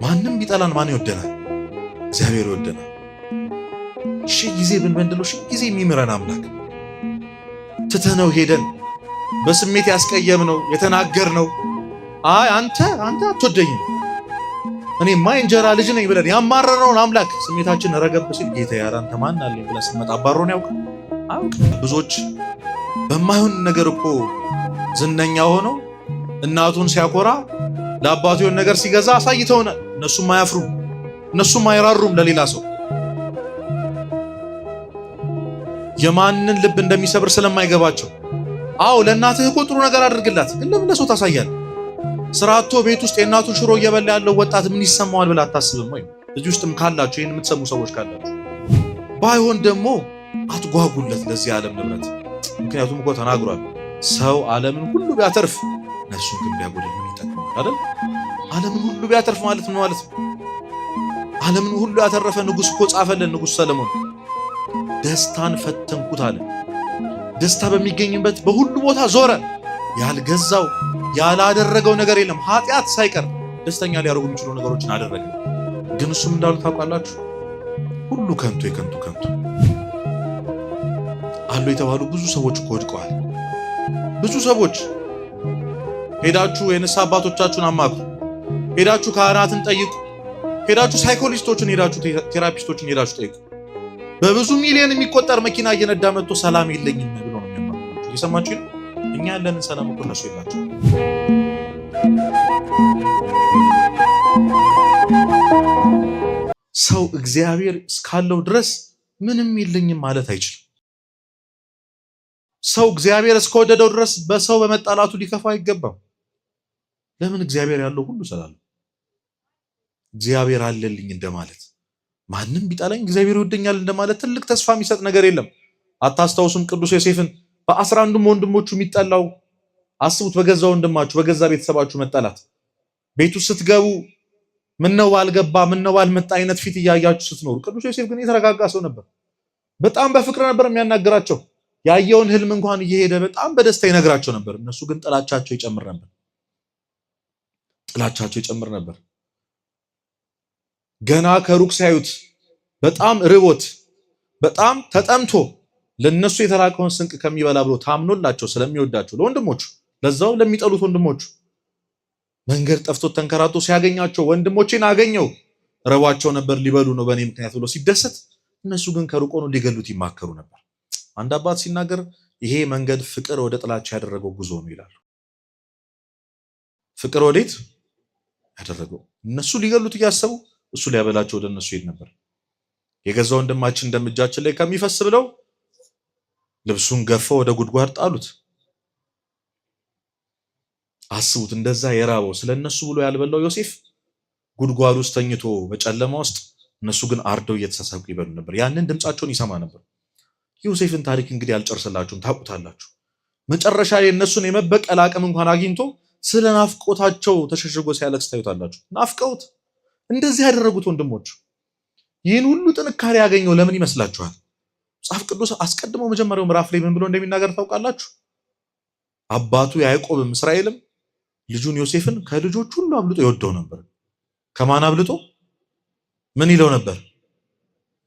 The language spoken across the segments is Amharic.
ማንም ቢጠላን ማን ይወደናል? እግዚአብሔር ይወደናል። ሺህ ጊዜ ብንበድለው ሺህ ጊዜ የሚምረን አምላክ ትተነው ሄደን በስሜት ያስቀየምነው የተናገርነው፣ አይ አንተ አንተ አትወደኝም እኔማ የእንጀራ ልጅ ነኝ ብለን ያማረረውን አምላክ ስሜታችን ረገብ ሲል ጌታ ያረ አንተ ማን አለኝ ብለን ስንመጣ አባሮን ያውቃል አያውቅም? ብዙዎች በማይሆን ነገር እኮ ዝነኛ ሆነው እናቱን ሲያኮራ ለአባቱ የሆነ ነገር ሲገዛ አሳይተውናል። እነሱም አያፍሩም፣ እነሱም አይራሩም ለሌላ ሰው የማንን ልብ እንደሚሰብር ስለማይገባቸው። አዎ ለእናትህ እኮ ጥሩ ነገር አድርግላት፣ ግን ለምን ለሰው ታሳያለህ? ስራ አጥቶ ቤት ውስጥ የእናቱን ሽሮ እየበላ ያለው ወጣት ምን ይሰማዋል ብለህ አታስብም ወይ? እዚህ ውስጥም ካላችሁ ይህን የምትሰሙ ሰዎች ካላችሁ፣ ባይሆን ደግሞ አትጓጉለት ለዚህ ዓለም ንብረት። ምክንያቱም እኮ ተናግሯል፣ ሰው ዓለምን ሁሉ ቢያተርፍ ነፍሱን ግን ቢያጎድል ምን ይጠቅመዋል? አይደል? ዓለምን ሁሉ ቢያተርፍ ማለት ምን ማለት ነው? ዓለምን ሁሉ ያተረፈ ንጉሥ እኮ ጻፈልን ንጉሥ ሰለሞን። ደስታን ፈተንኩት አለ። ደስታ በሚገኝበት በሁሉ ቦታ ዞረ። ያልገዛው ያላደረገው ነገር የለም። ኃጢአት ሳይቀር ደስተኛ ሊያደርጉ የሚችሉ ነገሮችን አደረገ። ግን እሱም እንዳሉ ታውቃላችሁ፣ ሁሉ ከንቱ የከንቱ ከንቱ አሉ የተባሉ ብዙ ሰዎች እኮ ወድቀዋል። ብዙ ሰዎች ሄዳችሁ የንስሐ አባቶቻችሁን አማክሩ፣ ሄዳችሁ ካህናትን ጠይቁ፣ ሄዳችሁ ሳይኮሎጂስቶችን፣ ሄዳችሁ ቴራፒስቶችን ሄዳችሁ ጠይቁ። በብዙ ሚሊዮን የሚቆጠር መኪና እየነዳ መጥቶ ሰላም የለኝም ብሎ ነው የሚያማክራችሁ። እየሰማችሁ ነው። እኛ ያለንን ሰላም እኮ እነሱ የላቸው። ሰው እግዚአብሔር እስካለው ድረስ ምንም የለኝም ማለት አይችልም። ሰው እግዚአብሔር እስከወደደው ድረስ በሰው በመጣላቱ ሊከፋ አይገባም። ለምን? እግዚአብሔር ያለው ሁሉ ስላለው እግዚአብሔር አለልኝ እንደማለት፣ ማንም ቢጠላኝ እግዚአብሔር ይወደኛል እንደማለት ትልቅ ተስፋ የሚሰጥ ነገር የለም። አታስታውሱም? ቅዱስ ዮሴፍን በ11ዱም ወንድሞቹ የሚጠላው አስቡት። በገዛ ወንድማችሁ በገዛ ቤተሰባችሁ መጠላት፣ ቤቱ ስትገቡ ምነው ባልገባ ምነው ባልመጣ አይነት ፊት እያያችሁ ስትኖሩ። ቅዱስ ዮሴፍ ግን የተረጋጋ ሰው ነበር። በጣም በፍቅር ነበር የሚያናግራቸው። ያየውን ህልም እንኳን እየሄደ በጣም በደስታ ይነግራቸው ነበር። እነሱ ግን ጥላቻቸው ይጨምር ነበር። ጥላቻቸው ይጨምር ነበር። ገና ከሩቅ ሲያዩት በጣም ርቦት በጣም ተጠምቶ ለነሱ የተራቀውን ስንቅ ከሚበላ ብሎ ታምኖላቸው ስለሚወዳቸው ለወንድሞቹ፣ ለዛው ለሚጠሉት ወንድሞቹ መንገድ ጠፍቶት ተንከራቶ ሲያገኛቸው ወንድሞቼን አገኘው ረቧቸው ነበር ሊበሉ ነው በእኔ ምክንያት ብሎ ሲደሰት፣ እነሱ ግን ከሩቅ ሆነው ሊገሉት ይማከሩ ነበር። አንድ አባት ሲናገር ይሄ መንገድ ፍቅር ወደ ጥላቻ ያደረገው ጉዞ ነው ይላሉ። ፍቅር ወዴት ያደረገው? እነሱ ሊገሉት እያሰቡ እሱ ሊያበላቸው ወደ እነሱ ይሄድ ነበር። የገዛ ወንድማችን ደም እጃችን ላይ ከሚፈስ ብለው ልብሱን ገፈው ወደ ጉድጓድ ጣሉት። አስቡት፣ እንደዛ የራበው ስለ እነሱ ብሎ ያልበላው ዮሴፍ ጉድጓድ ውስጥ ተኝቶ በጨለማ ውስጥ፣ እነሱ ግን አርደው እየተሳሳቁ ይበሉ ነበር። ያንን ድምፃቸውን ይሰማ ነበር። ዮሴፍን ታሪክ እንግዲህ አልጨርስላችሁም፣ ታውቁታላችሁ። መጨረሻ ላይ እነሱን የመበቀል አቅም እንኳን አግኝቶ ስለ ናፍቆታቸው ተሸሽጎ ሲያለቅስ ታዩታላችሁ። ናፍቀውት እንደዚህ ያደረጉት ወንድሞቹ። ይህን ሁሉ ጥንካሬ ያገኘው ለምን ይመስላችኋል? መጽሐፍ ቅዱስ አስቀድሞ መጀመሪያው ምዕራፍ ላይ ምን ብሎ እንደሚናገር ታውቃላችሁ? አባቱ ያዕቆብም እስራኤልም ልጁን ዮሴፍን ከልጆች ሁሉ አብልጦ ይወደው ነበር። ከማን አብልጦ? ምን ይለው ነበር?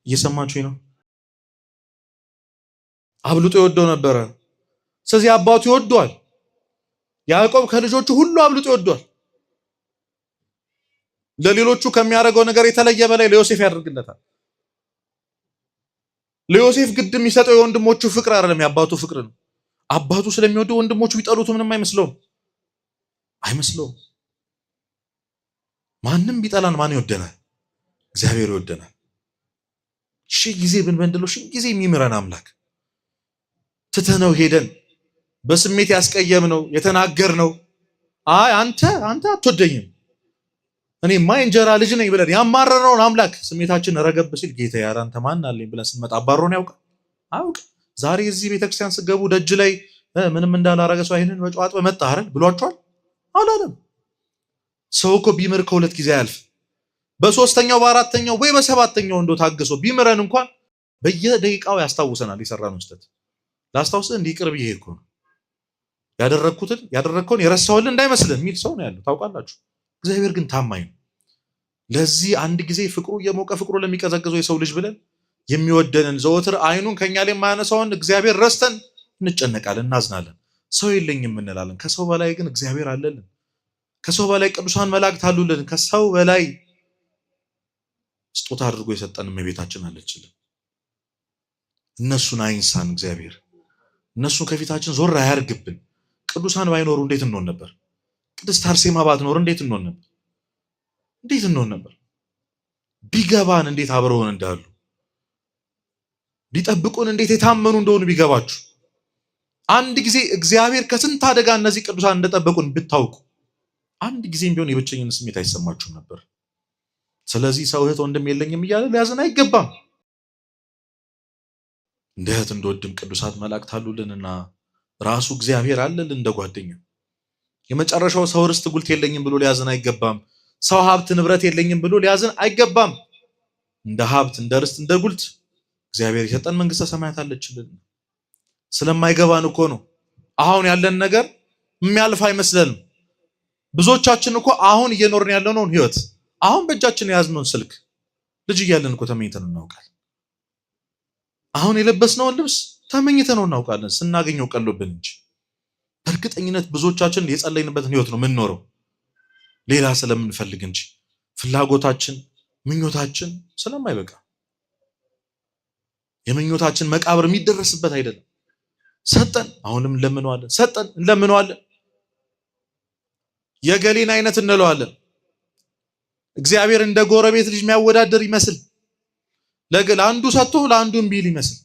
እየሰማችሁ ነው? አብልጦ ይወደው ነበረ። ስለዚህ አባቱ ይወደዋል። ያዕቆብ ከልጆቹ ሁሉ አብልጦ ይወደዋል። ለሌሎቹ ከሚያደርገው ነገር የተለየ በላይ ለዮሴፍ ያደርግለታል። ለዮሴፍ ግድ የሚሰጠው የወንድሞቹ ፍቅር አይደለም፣ የአባቱ ፍቅር ነው። አባቱ ስለሚወደው ወንድሞቹ ቢጠሉት ምንም አይመስለውም አይመስለውም። ማንም ቢጠላን ማን ይወደናል? እግዚአብሔር ይወደናል። ሺህ ጊዜ ብንበድለው ሺህ ጊዜ የሚምረን አምላክ ትተነው ሄደን በስሜት ያስቀየምነው የተናገርነው፣ አይ አንተ አንተ አትወደኝም እኔማ የእንጀራ ልጅ ነኝ ብለን ያማረረውን አምላክ ስሜታችን ረገብ ሲል ጌታ ያረ አንተ ማን አለኝ ብለን ስንመጣ አባሮን ያውቃል አያውቅም? ዛሬ እዚህ ቤተክርስቲያን ስትገቡ ደጅ ላይ ምንም እንዳላረገ ሰው አይንን በጨዋጥ በመጣ አይደል ብሏቸዋል አላለም። ሰው እኮ ቢምር ከሁለት ጊዜ አያልፍ። በሶስተኛው በአራተኛው ወይ በሰባተኛው እንዶ ታግሶ ቢምረን እንኳን በየደቂቃው ያስታውሰናል የሰራነውን ስህተት። ላስታውስህ እንዲህ ቅርብ ይሄ እኮ ነው ያደረግኩትን ያደረግከውን የረሳሁልህ እንዳይመስልህ የሚል ሰው ነው ያለው። ታውቃላችሁ። እግዚአብሔር ግን ታማኝ ነው። ለዚህ አንድ ጊዜ ፍቅሩ እየሞቀ ፍቅሩ ለሚቀዘቅዘው የሰው ልጅ ብለን የሚወደንን ዘወትር አይኑን ከኛ ላይ የማያነሳውን እግዚአብሔር ረስተን እንጨነቃለን፣ እናዝናለን። ሰው የለኝም እንላለን። ከሰው በላይ ግን እግዚአብሔር አለልን። ከሰው በላይ ቅዱሳን መላእክት አሉልን። ከሰው በላይ ስጦታ አድርጎ የሰጠን እመቤታችን አለችልን። እነሱን አይንሳን እግዚአብሔር። እነሱን ከፊታችን ዞር አያርግብን። ቅዱሳን ባይኖሩ እንዴት እንሆን ነበር? ቅድስት አርሴማ ባትኖር እንዴት እንሆን ነበር? እንዴት እንሆን ነበር? ቢገባን እንዴት አብረውን እንዳሉ፣ ሊጠብቁን እንዴት የታመኑ እንደሆኑ ቢገባችሁ፣ አንድ ጊዜ እግዚአብሔር ከስንት አደጋ እነዚህ ቅዱሳን እንደጠበቁን ብታውቁ አንድ ጊዜም ቢሆን የብቸኝነት ስሜት አይሰማችሁም ነበር። ስለዚህ ሰው እህት ወንድም የለኝም እያለ ሊያዝን አይገባም። እንደ እህት እንደ ወንድም ቅዱሳት መላእክት አሉልንና ራሱ እግዚአብሔር አለልን እንደ ጓደኛ። የመጨረሻው ሰው ርስት ጉልት የለኝም ብሎ ሊያዝን አይገባም። ሰው ሀብት ንብረት የለኝም ብሎ ሊያዝን አይገባም። እንደ ሀብት እንደ ርስት እንደ ጉልት እግዚአብሔር የሰጠን መንግስተ ሰማያት አለችልን። ስለማይገባን እኮ ነው አሁን ያለን ነገር የሚያልፍ አይመስለንም። ብዙዎቻችን እኮ አሁን እየኖርን ያለነውን ህይወት፣ አሁን በእጃችን የያዝነውን ስልክ ልጅ እያለን እኮ ተመኝተን እናውቃለን። አሁን የለበስነውን ልብስ ተመኝተነው እናውቃለን፣ ስናገኘው ቀሎብን እንጂ። በእርግጠኝነት ብዙዎቻችን የጸለይንበትን ህይወት ነው የምንኖረው፣ ሌላ ስለምንፈልግ እንጂ፣ ፍላጎታችን ምኞታችን ስለማይበቃ፣ የምኞታችን መቃብር የሚደረስበት አይደለም። ሰጠን፣ አሁንም እንለምነዋለን፣ ሰጠን፣ እንለምነዋለን። የገሌን አይነት እንለዋለን። እግዚአብሔር እንደ ጎረቤት ልጅ የሚያወዳደር ይመስል፣ ለአንዱ ሰጥቶ ለአንዱ እምቢ ይመስል፣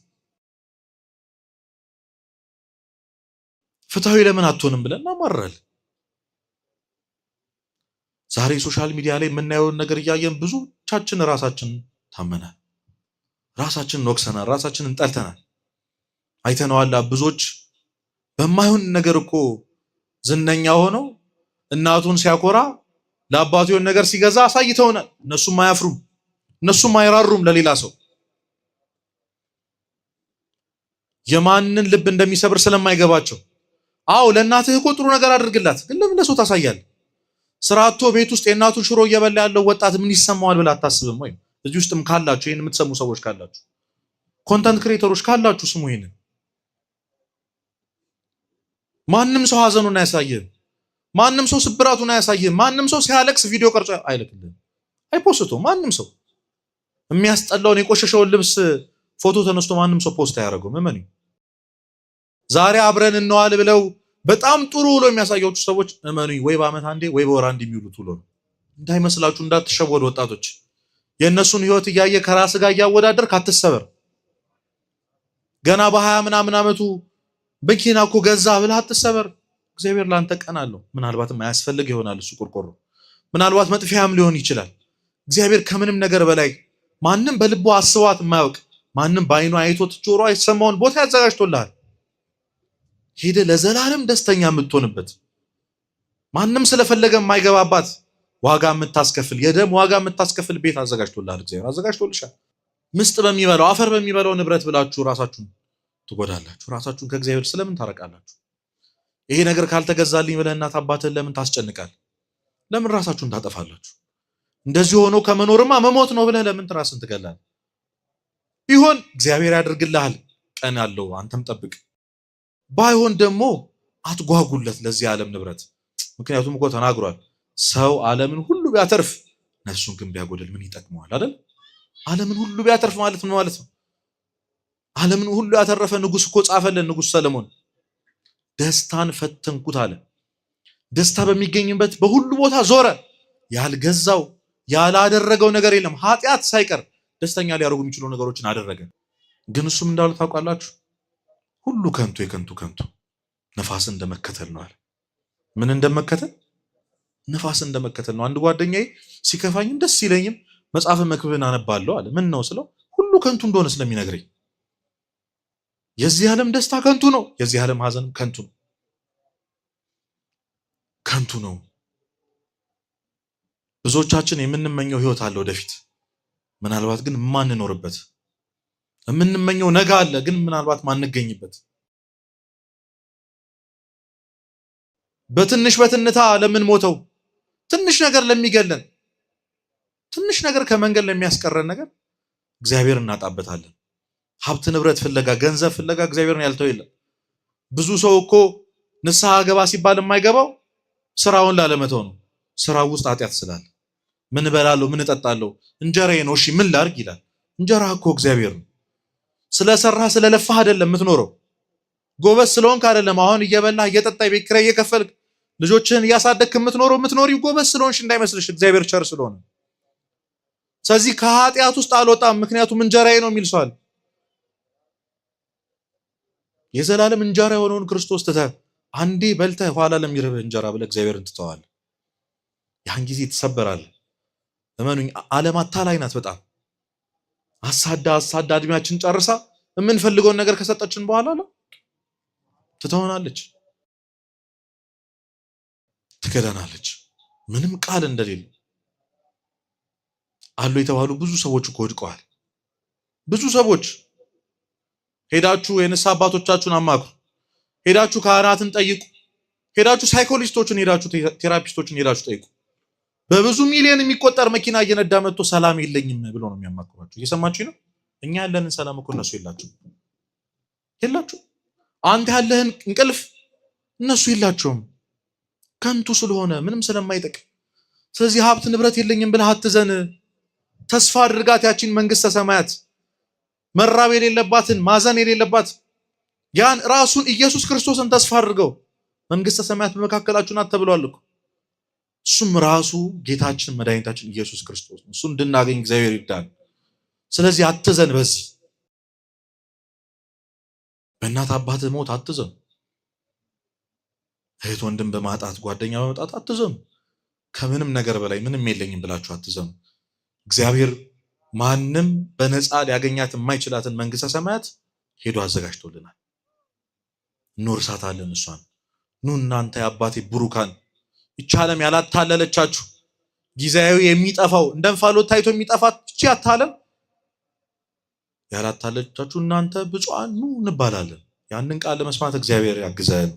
ፍትሃዊ ለምን አትሆንም ብለን እናማራለን። ዛሬ social media ላይ የምናየውን ነገር እያየን ብዙቻችን ራሳችን ታመናል፣ ራሳችንን ወቅሰናል፣ ራሳችንን ጠልተናል። አይተነዋላ። ብዙዎች በማይሆን ነገር እኮ ዝነኛ ሆነው እናቱን ሲያኮራ፣ ለአባቱ የሆነ ነገር ሲገዛ አሳይተውናል። እነሱም አያፍሩም፣ እነሱም አይራሩም ለሌላ ሰው። የማንን ልብ እንደሚሰብር ስለማይገባቸው። አዎ፣ ለእናትህ እኮ ጥሩ ነገር አድርግላት፣ ግን ለምን ለሰው ታሳያለህ? ስራ አጥቶ ቤት ውስጥ የእናቱን ሽሮ እየበላ ያለው ወጣት ምን ይሰማዋል ብለህ አታስብም ወይ? እዚህ ውስጥም ካላችሁ፣ ይህን የምትሰሙ ሰዎች ካላችሁ፣ content creator ኦች ካላችሁ ስሙ ይሄንን። ማንም ሰው ሀዘኑን አያሳይህም። ማንም ሰው ስብራቱን አያሳይህም። ማንም ሰው ሲያለቅስ ቪዲዮ ቀርጾ አይልክልህም፣ አይ post ቶም። ማንም ሰው የሚያስጠላውን የቆሸሸውን ልብስ ፎቶ ተነስቶ ማንም ሰው post አያደርገውም። እመኑኝ። ዛሬ አብረን እንዋል ብለው በጣም ጥሩ ውሎ የሚያሳያችሁ ሰዎች እመኑኝ፣ ወይ በዓመት አንዴ ወይ በወር አንዴ የሚውሉት ውሎ ነው። እንዳይመስላችሁ፣ እንዳትሸወዱ ወጣቶች። የእነሱን ህይወት እያየ ከራስ ጋር እያወዳደርክ አትሰበር። ገና በ20 ምናምን ዓመቱ መኪና እኮ ገዛ ብለህ አትሰበር። እግዚአብሔር ለአንተ ቀን አለው። ምናልባትም አያስፈልግ ይሆናል እሱ ቆርቆሮ፣ ምናልባት መጥፊያም ሊሆን ይችላል። እግዚአብሔር ከምንም ነገር በላይ ማንም በልቡ አስቧት የማያውቅ፣ ማንም በአይኑ አይቶት ጆሮ አይሰማውን ቦታ ያዘጋጅቶልሃል። ሄደ ለዘላለም ደስተኛ የምትሆንበት፣ ማንም ስለፈለገ የማይገባባት፣ ዋጋ የምታስከፍል፣ የደም ዋጋ የምታስከፍል ቤት አዘጋጅቶልሃል። እግዚአብሔር አዘጋጅቶልሻል። ምስጥ በሚበላው፣ አፈር በሚበላው ንብረት ብላችሁ ራሳችሁን ትጎዳላችሁ። ራሳችሁን ከእግዚአብሔር ስለምን ታረቃላችሁ? ይሄ ነገር ካልተገዛልኝ ብለህ እናት አባትህን ለምን ታስጨንቃል? ለምን ራሳችሁን ታጠፋላችሁ? እንደዚህ ሆኖ ከመኖርማ መሞት ነው ብለህ ለምን ራስን ትገላለህ? ቢሆን እግዚአብሔር ያደርግልሃል፣ ቀን አለው፣ አንተም ጠብቅ። ባይሆን ደግሞ አትጓጉለት ለዚህ ዓለም ንብረት። ምክንያቱም እኮ ተናግሯል፣ ሰው ዓለምን ሁሉ ቢያተርፍ ነፍሱን ግን ቢያጎድል ምን ይጠቅመዋል? አይደል? ዓለምን ሁሉ ቢያተርፍ ማለት ምን ማለት ነው? ዓለምን ሁሉ ያተረፈ ንጉስ እኮ ጻፈልን ንጉስ ሰለሞን። ደስታን ፈተንኩት አለ። ደስታ በሚገኝበት በሁሉ ቦታ ዞረ። ያልገዛው ያላደረገው ነገር የለም። ኃጢአት ሳይቀር ደስተኛ ሊያደርጉ የሚችሉ ነገሮችን አደረገ። ግን እሱም እንዳሉ ታውቃላችሁ፣ ሁሉ ከንቱ፣ የከንቱ ከንቱ፣ ነፋስን እንደመከተል ነው አለ። ምን እንደመከተል? ነፋስን እንደመከተል ነው። አንድ ጓደኛዬ ሲከፋኝም ደስ ሲለኝም መጽሐፈ መክብብን አነባለሁ አለ። ምን ነው ስለው ሁሉ ከንቱ እንደሆነ ስለሚነግረኝ፣ የዚህ ዓለም ደስታ ከንቱ ነው፣ የዚህ ዓለም ሐዘንም ከንቱ ነው፣ ከንቱ ነው። ብዙዎቻችን የምንመኘው ህይወት አለ ወደፊት፣ ምናልባት ግን የማንኖርበት፣ የምንመኘው ነገ አለ፣ ግን ምናልባት ማንገኝበት። በትንሽ በትንታ ለምን ሞተው፣ ትንሽ ነገር ለሚገለን፣ ትንሽ ነገር ከመንገድ ለሚያስቀረን ነገር እግዚአብሔር እናጣበታለን። ሀብት ንብረት ፍለጋ፣ ገንዘብ ፍለጋ እግዚአብሔርን ያልተው የለም። ብዙ ሰው እኮ ንስሐ ገባ ሲባል የማይገባው ስራውን ላለመተው ነው። ስራው ውስጥ ኃጢአት ስላለ ምን እበላለሁ፣ ምን እጠጣለሁ፣ እንጀራዬ ነው፣ እሺ ምን ላድርግ ይላል። እንጀራ እኮ እግዚአብሔር ነው። ስለሰራህ ስለለፋህ አይደለም የምትኖረው። ጎበዝ ስለሆንክ አይደለም። አሁን እየበላህ እየጠጣህ ቤት ኪራይ እየከፈልክ ልጆችህን እያሳደግክ የምትኖረው የምትኖሪው ጎበዝ ስለሆንሽ እንዳይመስልሽ፣ እግዚአብሔር ቸር ስለሆነ። ስለዚህ ከኃጢአት ውስጥ አልወጣም፣ ምክንያቱም እንጀራዬ ነው የሚል ሰው አለ። የዘላለም እንጀራ የሆነውን ክርስቶስ ትተህ አንዴ በልተህ ኋላ ለሚርብህ እንጀራ ብለህ እግዚአብሔርን ትተዋለህ። ያን ጊዜ ትሰበራለህ። እመኑኝ፣ ዓለም አታላይ ናት በጣም አሳዳ አሳዳ እድሜያችን ጨርሳ የምንፈልገውን ነገር ከሰጠችን በኋላ ነው ትተሆናለች፣ ትከዳናለች። ምንም ቃል እንደሌለ አሉ የተባሉ ብዙ ሰዎች እኮ ወድቀዋል። ብዙ ሰዎች ሄዳችሁ የንስሐ አባቶቻችሁን አማክሩ፣ ሄዳችሁ ካህናትን ጠይቁ፣ ሄዳችሁ ሳይኮሎጂስቶችን ሄዳችሁ therapist ኦችን ሄዳችሁ ጠይቁ። በብዙ ሚሊዮን የሚቆጠር መኪና እየነዳ መጥቶ ሰላም የለኝም ብሎ ነው የሚያማክሯቸው። እየሰማችሁ ነው። እኛ ያለንን ሰላም እኮ እነሱ የላቸው የላቸው። አንተ ያለህን እንቅልፍ እነሱ የላቸውም። ከንቱ ስለሆነ ምንም ስለማይጠቅም። ስለዚህ ሀብት ንብረት የለኝም ብለህ አትዘን። ተስፋ አድርጋት ያቺን መንግስተ ሰማያት መራብ የሌለባትን ማዘን የሌለባት ያን ራሱን ኢየሱስ ክርስቶስን ተስፋ አድርገው መንግስተ ሰማያት በመካከላችሁ ናት ተብሏል እኮ። እሱም ራሱ ጌታችን መድኃኒታችን ኢየሱስ ክርስቶስ ነው። እሱ እንድናገኝ እግዚአብሔር ይርዳን። ስለዚህ አትዘን። በዚህ በእናት አባትህ ሞት አትዘን። እህት ወንድም በማጣት ጓደኛ በማጣት አትዘኑ። ከምንም ነገር በላይ ምንም የለኝም ብላችሁ አትዘኑ። እግዚአብሔር ማንም በነፃ ሊያገኛት የማይችላትን መንግስተ ሰማያት ሄዶ አዘጋጅቶልናል። እንወርሳታለን እሷን። ኑ እናንተ የአባቴ ቡሩካን፣ ይህች ዓለም ያላታለለቻችሁ ጊዜያዊ የሚጠፋው እንደ እንፋሎት ታይቶ የሚጠፋት ይህች ዓለም ያላታለለቻችሁ እናንተ ብፁዓን ኑ እንባላለን። ያንን ቃል ለመስማት እግዚአብሔር ያግዘን።